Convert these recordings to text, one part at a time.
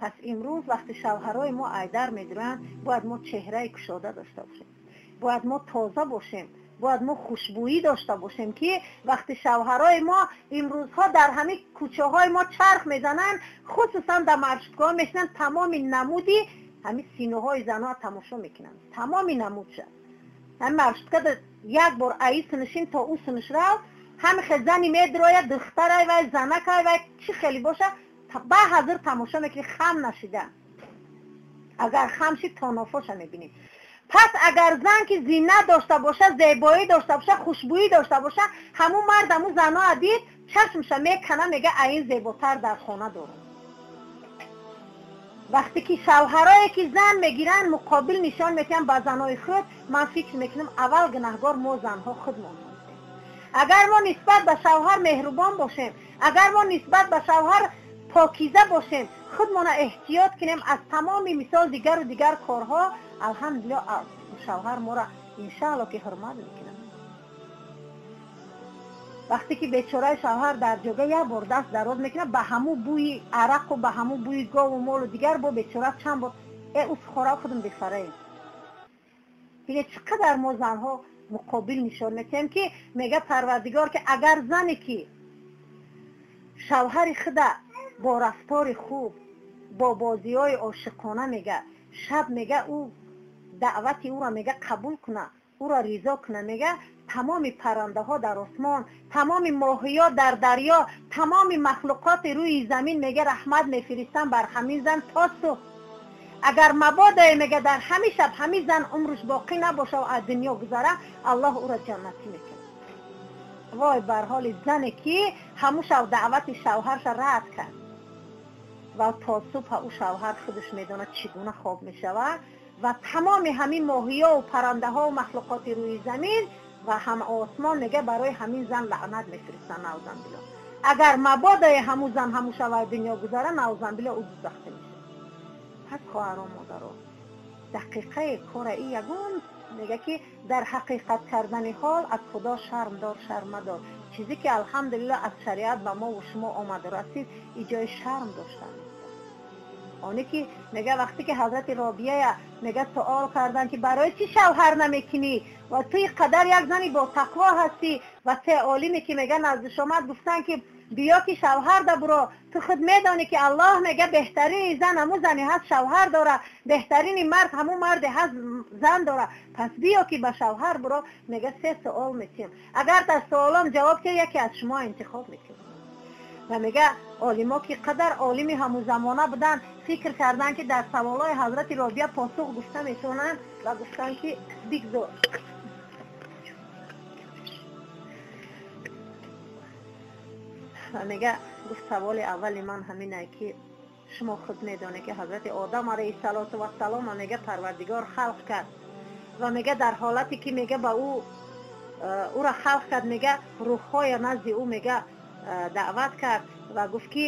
Пас имрӯз вақти шавҳарои мо айдар медуранд, бояд мо чеҳраи кушода дошта бошем, бояд мо тоза бошем, бояд мо хушбӯӣ дошта бошем, ки вақти шавҳарои мо имрӯзҳо дар ҳамин кӯчаҳои мо чарх мезананд, хусусан дар маршруткаҳо мешинанд, тамоми намуди ҳамин синаҳои занҳо тамошо мекунанд, тамоми намудша. Ҳамин маршрутка як бор аи синишин то ӯ синиш рав, ҳами хел зани медрояд, духтарай вай, занакай вай, чӣ хеле боша, ба ҳазир тамошо мекунӣ, хам нашида. Агар хам шид, то нофоша мебинӣ. Пас агар зан ки зинат дошта боша, зебоӣ дошта боша, хушбӯӣ дошта боша, ҳамун мард ҳамун заноа дид, чашмша мекана, мега аин зеботар дар хона дорам. Вақте ки шавҳарое ки зан мегиранд, муқобил нишон метиҳанд ба занои худ, ман фикр мекунам аввал гунаҳгор мо занҳо худмон ҳастем. Агар мо нисбат ба шавҳар меҳрубон бошем, агар мо нисбат ба шавҳар покиза бошем, худмона эҳтиёт кунем аз тамоми мисол дигару дигар корҳо, алҳамдулиллоҳ шавҳар моро иншаалло ки ҳурмат мекунад. Вақте ки бечораи шавҳар дар ҷога як бор даст дароз мекунад, ба ҳамун бӯи арақу ба ҳамун бӯи гову молу дигар бо бечора чанд бор усхора худам бефараем. Бинед чӣ қадар мо занҳо муқобил нишон метиҳем, ки мега Парвардигор ки агар зане ки шавҳари худа бо рафтори хуб, бо бозиҳои ошиқона мега, шаб мега ӯ даъвати ӯро мега қабул куна, ӯро ризо куна, мега тамоми паррандаҳо дар осмон, тамоми моҳиё дар дарё, тамоми махлуқоти рӯи замин мега раҳмат мефиристанд бар ҳамин зан то субҳ. Агар мабодое мега дар ҳамин шаб ҳамин зан умрш боқӣ набоша ва аз дунё гузара, Аллоҳ ӯро ҷаннатӣ мекунад. Вой бар ҳоли зане ки ҳамун шаб даъвати шавҳарша рад кард ва то субҳ ӯ шавҳар худаш медонад чӣ гуна хоб мешавад ва тамоми ҳамин моҳиёву паррандаҳову махлуқоти рӯи замин ва ҳам осмон мега барои ҳамин зан лаънат мефиристанд, наъузан биллоҳ. Агар мабодое ҳамун зан ҳамун шаб аз дунё гузара, наъузан биллоҳ, ӯ дӯзахтӣ мешавад. Пас хоҳарон, модаро, дақиқаи кора и ягон мега ки дар ҳақиқат кардани ҳол аз Худо шарм дор, шарм мадор. Чизе ки алҳамдулиллоҳ аз шариат ба мо ва шумо омаду расид, и ҷои шарм доштан нест. Оне ки мега вақте ки ҳазрати Робияя мега суол карданд ки барои чӣ шавҳар намекунӣ ва ту ин қадар як зани ботақво ҳастӣ, ва се олиме ки мега наздиш омад гуфтанд ки биё ки шавҳар да буро, ту худ медонӣ ки Аллоҳ мега беҳтарини зан ҳамун зане ҳаст шавҳар дора, беҳтарини мард ҳамун марде ҳаст зан дора, пас биё ки ба шавҳар буро. Мега се суол метиҳам, агар дар суолом ҷавоб диҳ, яке аз шумо интихоб мекунам. Ва мега олимо ки қадар олими ҳамун замона буданд, фикр карданд ки дар саволҳои ҳазрати Робия посух гуфта метавонанд ва гуфтанд ки бигзор. Ва мега гуфт саволи аввали ман ҳаминае ки шумо худ медонед ки ҳазрати Одам алайҳиссалоту вассалом мега Парвардигор халқ кард ва мега дар ҳолате ки мега ба ӯ ӯра халқ кард, мега рӯҳҳоя назди ӯ мега даъват кард ва гуфт ки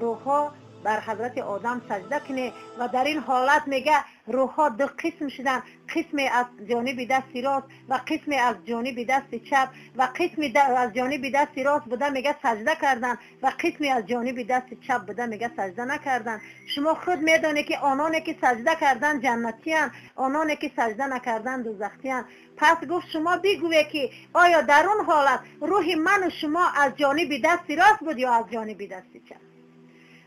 рӯҳҳо бар ҳазрати Одам саҷда кунед. Ва дар ин ҳолат мега рӯҳҳо ду қисм шуданд, қисме аз ҷониби дасти рост ва қисме аз ҷониби дасти чап, ва қисми аз ҷониби дасти рост буда мега саҷда карданд ва қисме аз ҷониби дасти чап буда мега саҷда накарданд. Шумо худ медонед ки ононе ки саҷда карданд ҷаннатиянд, ононе ки саҷда накарданд дӯзахтиянд. Пас гуфт шумо бигӯед ки оё дар он ҳолат рӯҳи ману шумо аз ҷониби дасти рост буд ё аз ҷониби дасти чап?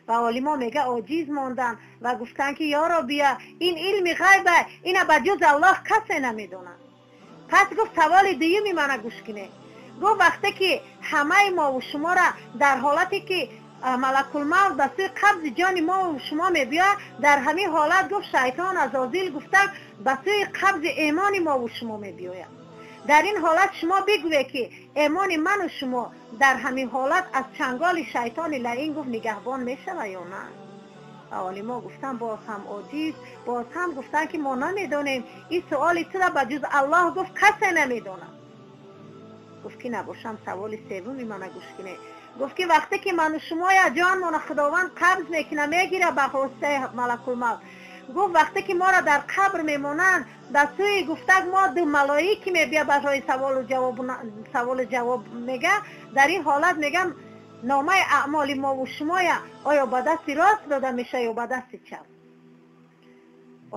Ва олимо мега оҷиз монданд ва гуфтанд ки ё Робия, ин илми ғайба, ина ба ҷуз Аллоҳ касе намедонад. Пас гуфт саволи дуюми мана гӯш кунед. Гуфт вақте ки ҳамаи мову шуморо дар ҳолате ки малакулмавт ба сӯи қабзи ҷони мову шумо мебиёяд, дар ҳамин ҳолат гуфт шайтон азозил гуфтанд ба сӯи қабзи эмони мову шумо мебиёяд. Дар ин ҳолат шумо бигӯед ки эмони ману шумо дар ҳамин ҳолат аз чанголи шайтони лаин гуфт нигаҳбон мешавад ё на? Ва олимо гуфтанд боз ҳам оҷиз, боз ҳам гуфтанд ки мо намедонем, ин суоли тура ба ҷуз Аллоҳ гуфт касе намедонад. Гуфт ки набошам саволи севуми мана гӯш кунед. Гуфт ки вақте ки ману шумоя ҷонмона Худованд қабз мекунад, мегирад ба воситаи малакулмавт, гуфт вақте ки моро дар қабр мемонанд, ба сӯи гуфтак мо ду малоики мебия барои саволу ҷавоб, саволу ҷавоб мега, дар ин ҳолат мегам Номаи аъмоли мо ва шумоя оё ба дасти рост дода меша ё ба дасти чап?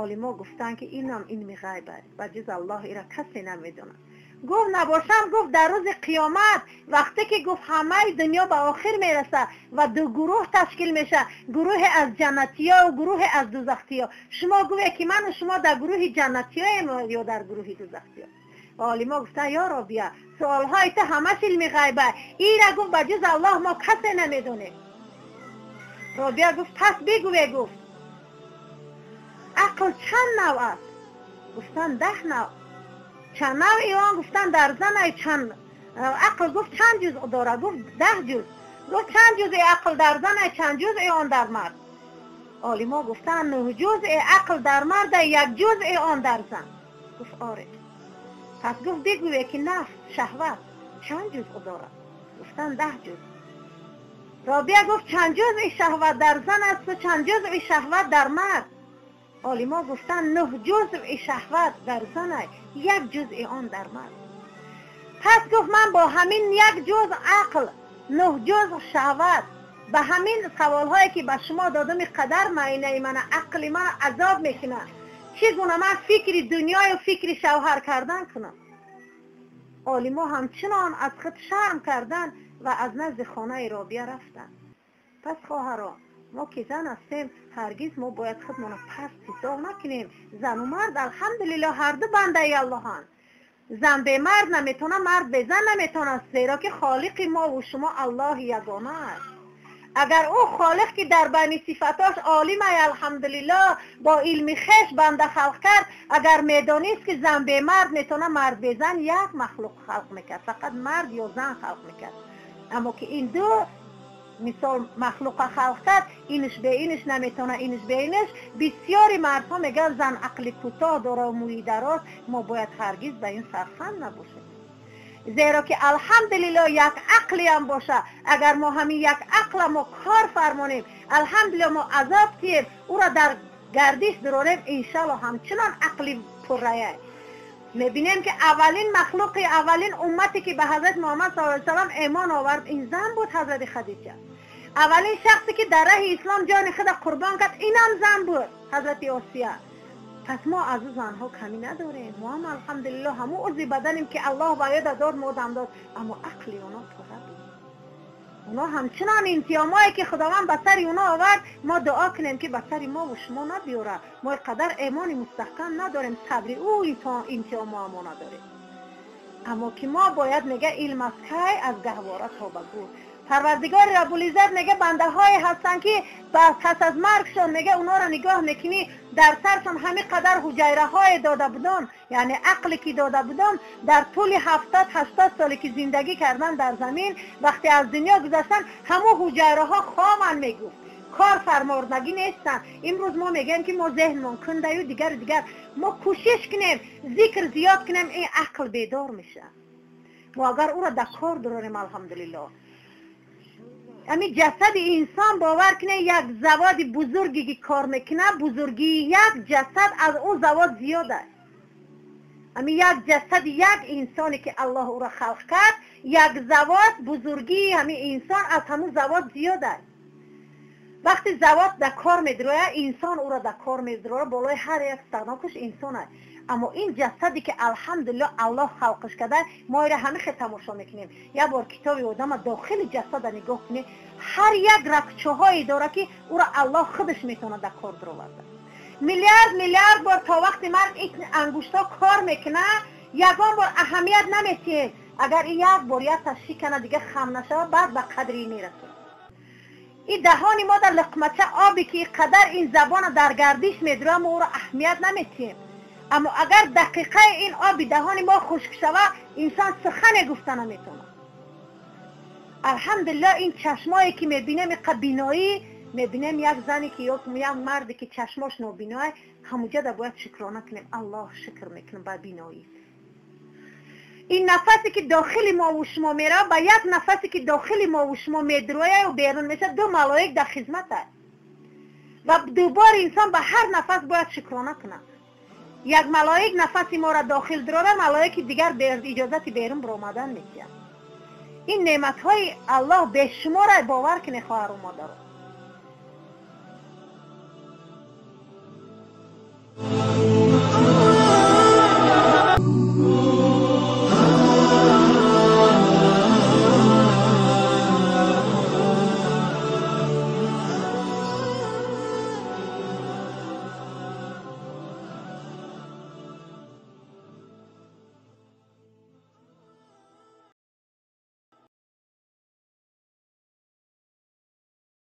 Олимо гуфтанд ки инам илми ғайб аст, ба ҷуз Аллоҳ ира касе намедонад. Гуфт набошам, гуфт дар рӯзи қиёмат вақте ки гуфт ҳамаи дунё ба охир мераса ва ду гурӯҳ ташкил меша, гурӯҳе аз ҷаннатиё ва гурӯҳе аз дӯзахтиё. Шумо гӯе ки ману шумо дар гурӯҳи ҷаннатиёем ё дар гурӯҳи дӯзахтиё? Ва олимо гуфтанд ё Робия, суолҳои ту ҳамаш илми ғайб аст, ира гуфт ба ҷуз Аллоҳ мо касе намедонем. Робия гуфт пас бигӯе, гуфт ақл чанд нав аст? Гуфтанд 10 нав. Чанд навъи он? Гуфтанд дар занай чанд ақл, гуфт чанд ҷузъ дорад? Гуфт 10 ҷузъ. Гуфт чанд ҷузъи ақл дар занай, чанд ҷузъи он дар мард? Олимо гуфтанд 9 ҷузъи ақл дар мард, 1 ҷузъи он дар зан. Гуфт оре. Пас гуфт бигӯе ки нафс, шаҳват чанд ҷузъ дорад? Гуфтанд 10 ҷузъ. Робия гуфт чанд ҷузъи шаҳват дар зан аст ва чанд ҷузъи шаҳват дар мард? Олимо гуфтанд 9 ҷузъи шаҳват дар зан, 1 ҷузъи он дар мард. Пас гуфт ман бо ҳамин 1 ҷузъ ақл, 9 ҷузъ шаҳват, ба ҳамин саволҳое ки ба шумо додам қадар маинаи мана, ақли мана азоб мекунад. Чӣ гуна ман фикри дунёю фикри шавҳар кардан кунам? Олимо ҳамчунон аз худ шарм карданд ва аз назди хонаи Робия рафтанд. Пас хоҳаро, мо ки зан ҳастем, ҳаргиз мо бояд худмонро паст ҳисоб накунем. Зану мард алҳамдулиллоҳ ҳар ду бандаи Аллоҳанд. Зан бе мард наметавонад, мард бе зан наметавонад, зеро ки холиқи мо ва шумо Аллоҳи ягона аст. Агар ӯ холиқ ки дар байни сифатош олим ай алҳамдулиллоҳ бо илми хеш банда халқ кард, агар медонист ки зан бе мард метавонад, мард бе зан, як махлуқ халқ мекард, фақат мард ё зан халқ мекард. Аммо ки ин ду мисол махлуқа халқ кард, инш бе инш наметавонад, инш бе инш. Бисёри мардҳо мегӯянд зан ақли кӯтоҳ дора, мӯи дароз. Мо бояд ҳаргиз ба ин сарханд набошем, зеро ки алҳамдулиллоҳ як ақлиам боша. Агар мо ҳамин як ақла мо кор фармонем, алҳамдулиллоҳ мо азоб тием, ӯро дар гардиш дурорем, иншаллоҳ ҳамчунон ақли пуррая. Мебинем ки аввалин махлуқи, аввалин уммате ки ба ҳазрат Муҳаммад саллаллоҳу алайҳи васаллам имон овард, ин зан буд, ҳазрати Хадиҷа. Аввалин шахсе ки дар раҳи ислом ҷони худро қурбон кард, инам зан буд, ҳазрати Осия. Пас мо аз ӯ занҳо камӣ надорем. Мо ҳам алҳамдулиллоҳ ҳамон узви баданем ки Аллоҳ ба ёда дод, мо дам дод, аммо ақли оно пурра буд. Оно ҳамчунон имтиҳонҳое ки Худованд ба сари оно овард, мо дуо кунем ки ба сари мо ва шумо набиёрад. Мо қадар имони мустаҳкам надорем, сабри ӯ имтиҳонҳо мо надорем. Аммо ки мо бояд мега илм аз кай, аз гаҳвора то ба гӯр. Парвардигори Раббулиззат мега бандаҳое ҳастанд ки пас аз маргшон мега онҳоро нигоҳ мекунӣ, дар саршон ҳамин қадар ҳуҷайраҳое дода будон, яъне ақле ки дода будон, дар тӯли 70-80 соле ки зиндагӣ кардан дар замин, вақте аз дунё гузаштан, ҳамон ҳуҷайраҳо хоманд, мегуфт кор фармордагӣ нестанд. Имрӯз мо мегӯем ки мо зеҳнмон кундаю дигар дигар. Мо кӯшиш кунем, зикр зиёд кунем, ин ақл бедор мешавад. Мо агар ӯро дар кор дурорем, алҳамдулиллоҳ, ами ҷасади инсон бовар кунед, як заводи бузурге ки кор мекунад, бузургии як ҷасад аз ӯ завод зиёд аст. Ами як ҷасади як инсоне ки Аллоҳ ӯро халқ кард, як завод бузургии ҳами инсон аз ҳамун завод зиёд аст. Вақте завод дар кор медирояд, инсон ӯро дар кор медирояд, болои ҳар як станокаш инсон аст. Аммо ин ҷасаде ки алҳамдулиллоҳ Аллоҳ халқиш карда, мо иро ҳамин хел тамошо мекунем. Як бор китоби одама дохили ҷасада нигоҳ кунем, ҳар як рагчаҳое дорад ки ӯро Аллоҳ худаш метавонад дар кор дароварда. Миллиард миллиард бор то вақти марг ин ангуштҳо кор мекунад, ягон бор аҳамият наметиҳем. Агар ин як бор якта шикана, дига хам нашавад, баъд ба қадри ин мерасад. Ин даҳони мо дар луқмача обе ки ин қадар ин забона дар гардиш медирояд, мо ӯро аҳамият наметиҳем. Аммо агар дақиқаи ин оби даҳони мо хушк шавад, инсон сухане гуфта наметавонад. Алҳамдулиллоҳ ин чашмое ки мебинем, иқа биноӣ мебинем, як зане ки ё як марде ки чашмош нобиноа, ҳамуҷада бояд шукрона кунем. Аллоҳ шукр мекунем ба биноӣ. Ин нафасе ки дохили мо ва шумо меравад, ба як нафасе ки дохили мо ва шумо медирояд ва берун мешавад, ду малоик дар хизмат аст. Ва дубор инсон ба ҳар нафас бояд шукрона кунад. Як малоик нафаси моро дохил дурора, малоики дигар иҷозати берун баромадан метиҳад. Ин неъматҳои Аллоҳ бешумора, бовар кунед, хоҳару модаро.